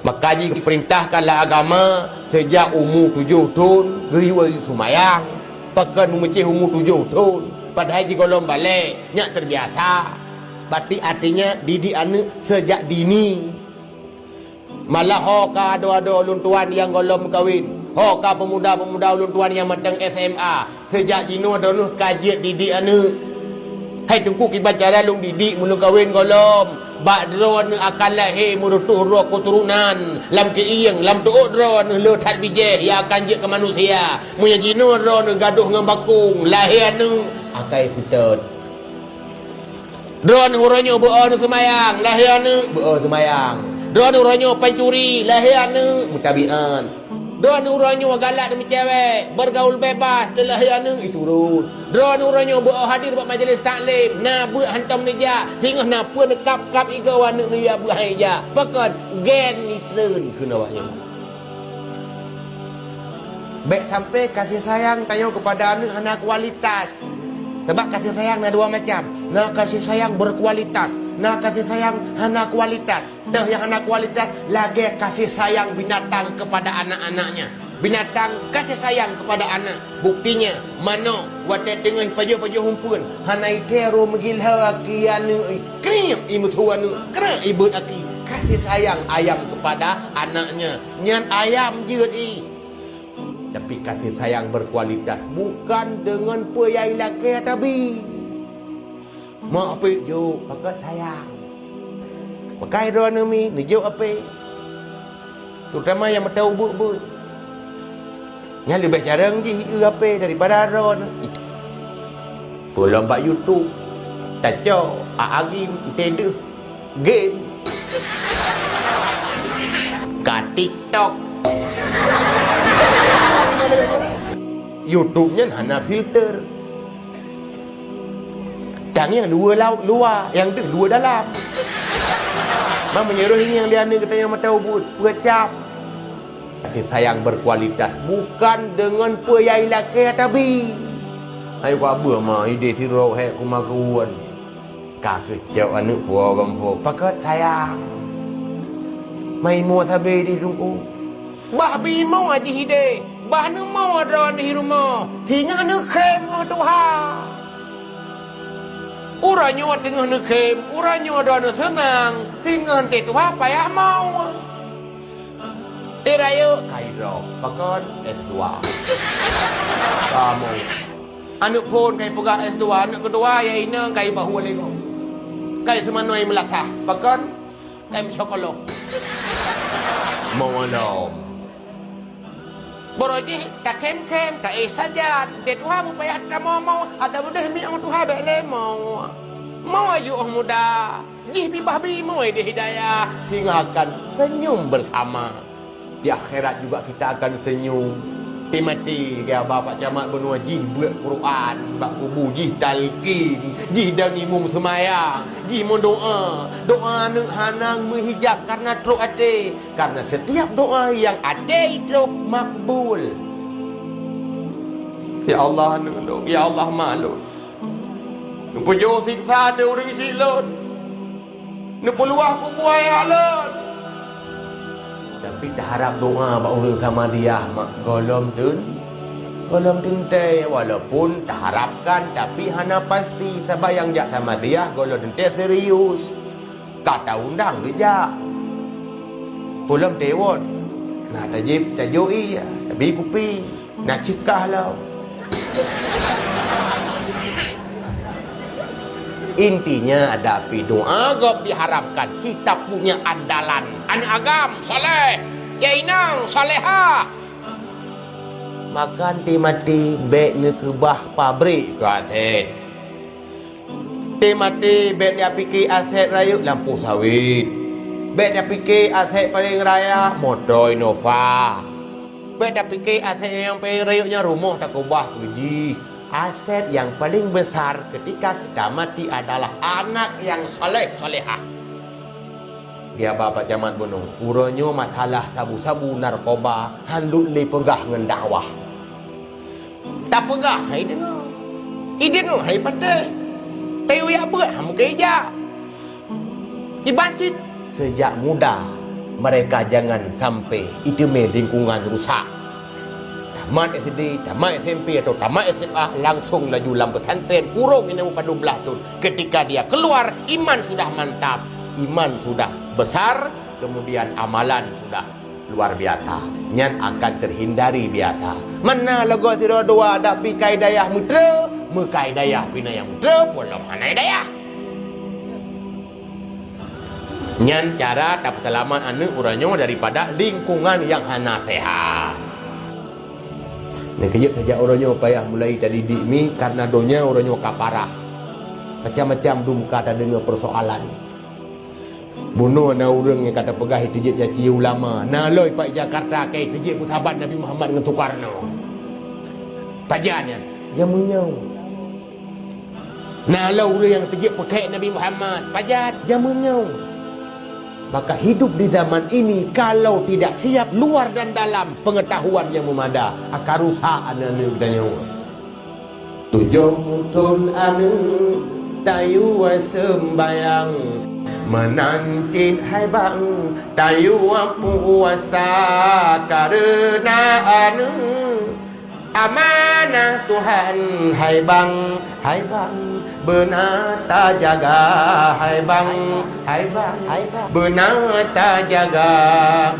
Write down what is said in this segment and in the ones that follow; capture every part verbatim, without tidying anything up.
Maka jipeurintahkan lé agama, seujak umu tujoh thon geuyue seumayang. Pakon meumeucéh umu tujoh thon, padahai jigohlom balek, nyak teubiasa. Batik artinya didik aneuëk seujak dini. Malah ho ka adoe-adoe ulôn tuan nyang gohlom meukawen, ho ka peumuda-peumuda ulôn tuan nyang mantong S M A, seujak jinoe droeneueh ka jeuet didik aneuëk. Hai Teungku, kiban cara lôn didik meulôn kawen gohlom? Bak droeneueh akan lahé meureutoh droe keuturonan, lam keuieng, lam teuôt droeneueh le that bijéh nyang akan jeuet keu manusia. Meunyoe jinoe droeneueh gadôh ngon bakong, lahé aneuëk, akai seutôt. Droeneueh uroe nyoe beu-o neuseumayang, lahé aneuëk, beu-o seumayang. Droeneueh uroe nyoe pancuri, lahé aneuëk, meutabiat. Droeneueh uroe nyoe galak deungon cewek, bergaul bebas, teulahé aneuëk, iturot. Droeneueh uroe nyoe beu-o hadir bak majlis taklim, na beuet hantom neujak, singoh na peue neukab-kab igoe aneuëk neujak beuet han ijak. Pakon? Gen neutreun keu awaknyan. Bék sampai kasih sayang tanyoe keupada aneuëk hana kualitas. Sabab kasih sayang na dua macam. Na kasih sayang berkualitas, na kasih sayang hana kualitas. Teuh nyang hana kualitas lagée kasih sayang binatang keupada anak-anaknya. Binatang kasih sayang keupada aneuëk. Buktinya, manok watée teungoh pajoh-pajoh umpeuen, hana iteuro meugilha aki aneuëk, kriek imeusu aneuëk, krak ibeuet aki. Kasih sayang ayam keupada anaknya. Nyan ayam jeuet ih. Tapi kasih sayang berkualitas bukan deungon peue nyang ilakée tabi. Mak apek jok, pakon sayang. Makai droeneueh mi neujok apek. Terutama nyang meuta ubeuet-ubeuet. Nyan leubeh jarang jih ieu apek daripada droeneueh. Peulom bak YouTube, tacok, a agim, tedeuh. Game. Ka TikTok. YouTube nyan hana filter. Tang nyang luwa laôt luwa, nyang deuh luwa dalam. Ban meunyoe roh nyang di aneuk geutanyoe mata ubit, peucab. Kasih sayang berkualitas bukan deungon peue nyang ilakée tabi. Hai, ku abeuh ma ideh sidroe hék ku makeuon. Ka keucok aneuk po gampông, pakot sayang. Mai imoe sabe di teungku. Bah bimoe jih ideh, bah neumoe droeneuh di rumoh, singoh neukhém ngon tuha. Uroe nyoe teungoh neukhém, uroe nyoe droeneuh seunang, singoh teutuha payah moe. Di rayeuk kai droe, pakon S dua. Kamoe. Aneuk phon kai peugah S dua, aneuk keudua ya inong kai bahue lego. Kai seumanoi meulasah, pakon M syokoloh. Mawalom. Boro jih takhém-khém, taéh sajan. Teutuha mupayah tamoe-moe, atawa deh miong tuha bék lé moe. Moe yôh muda. Jih pih bah bimoe di hidayah, singoh akan senyum bersama. Di akhirat juga kita akan senyum. Teumaté, keu Abah Pak Camat Bunoe jih beuet Quran bak kubu, jih talkin, jih dan imum seumayang, jih meudoa. Doa aneuk hana meuhijab karena trok até, karena setiap doa yang até trok makbul. Ya Allah aneuk lôn, ya Allah mak lôn. Neupeujôh siksa ateueh ureuëng syiek lôn. Neupeuluwah kubu ayah lôn. Tapi taharab doa bak ureuëng Samadiyah mak gohlom teun, gohlom teuntée, walaupun taharapkan tapi hana pasti, sabab nyang jak Samadiyah gohlom teuntée serius. Ka taundang geujak. Gohlom teuwot. Na tajép tajok ie, tabi kupi. Na ceukah lom. Intinya ada pi doa gob diharapkan, kita punya andalan. Aneuk agam saleh, ya inong salehah. Makan teumaté bék neukeubah pabrik keu aset. Teumaté bék tapiké aset rayeuk lampôh sawét. Bék tapiké aset paleng raya moto Innova. Bék tapiké aset nyang paleng rayeuk nyan rumoh takeubah keu jih. Aset nyang paleng besar ketika kita mati adalah anak nyang saleh-salehah. Di Abah Pak Camat Bunoe, uroe nyoe masalah sabu-sabu, narkoba, han lôn lé peugah ngon dakwah. Tapeugah hai deungoe. Ideungoe hai patéh. Tayue jak beuet han mungken ijak. Iban cit seujak muda. Mereka jangan sampai iteumé lingkungan rusak. Tamat S D, tamat S M P atau tamat S M A, langsung laju lam pesantren, kurong inan padum blaih thon. Ketika dia keluar, iman sudah mantap, iman sudah besar, kemudian amalan sudah luar biasa. Nyan akan terhindari biasa. Mana lagoe sidroe dua dak pi kai dayah meutre, meukai dayah pi na nyang meutre, pun lom hana dayah. Nyan cara tapeusalamat aneuk uroe nyoe daripada lingkungan nyang hana sehat. Nyang keujeuet saja uroe nyoe payah mulai tadidik mi karena donya uroe nyoe ka parah. Macam-macam dum ka tadeungoe persoalan. Bunoe na ureuëng nyang ka tapeugah iteujeuet caci ulama, na lom pat Jakarta ka iteujeuet peusahabat Nabi Muhammad ngon Soekarno. Pajan nyan? Jameun nyoe. Na lom ureuëng nyang teujeuet peukhek Nabi Muhammad, pajan? Jameun nyoe. Maka hidup di zaman ini kalau tidak siap luar dan dalam pengetahuan yang memadai, akan rusak aneuk-aneuk geutanyoe. Tujoh thon aneuk tayue seumbayang, meunan cit hai bang tayue puasa kareuna aneuk. Amanah Tuhan hai bang, hai bang, beuna tajaga hai bang, hai bang, hai bang, beuna tajaga.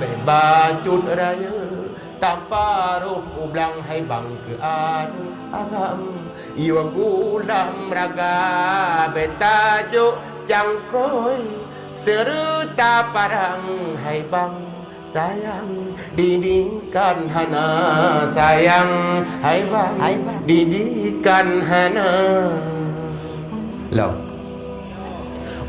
Bèk bacut rayeuk taparoh u blang hai bang keu aneuk agam. Yue gulam raga bèk tajok cangkôi seureuta parang hai bang. Sayang didikan hana, sayang hai bang, hai bang, didikan hana. Lom.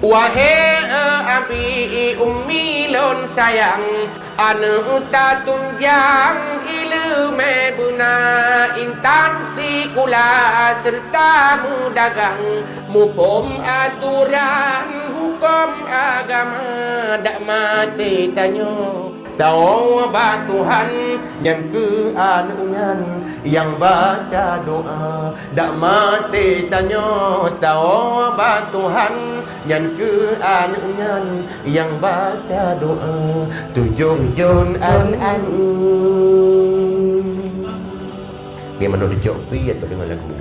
Wahé abi ummi lôn sayang, aneuk tatunjang ileumèe beuna, intan sikula seureuta meudagang, muphom atoran huköm agama. Dak maté tanyoe tawoe bak Tuhan, nyan keuh aneuk nyan nyang baca doa. Dak maté tanyoe tawoe bak Tuhan, nyan keuh aneuk nyan nyang baca doa. Tujoh thon aneuk. Nyan meunan dijok priet bak deungon lagu.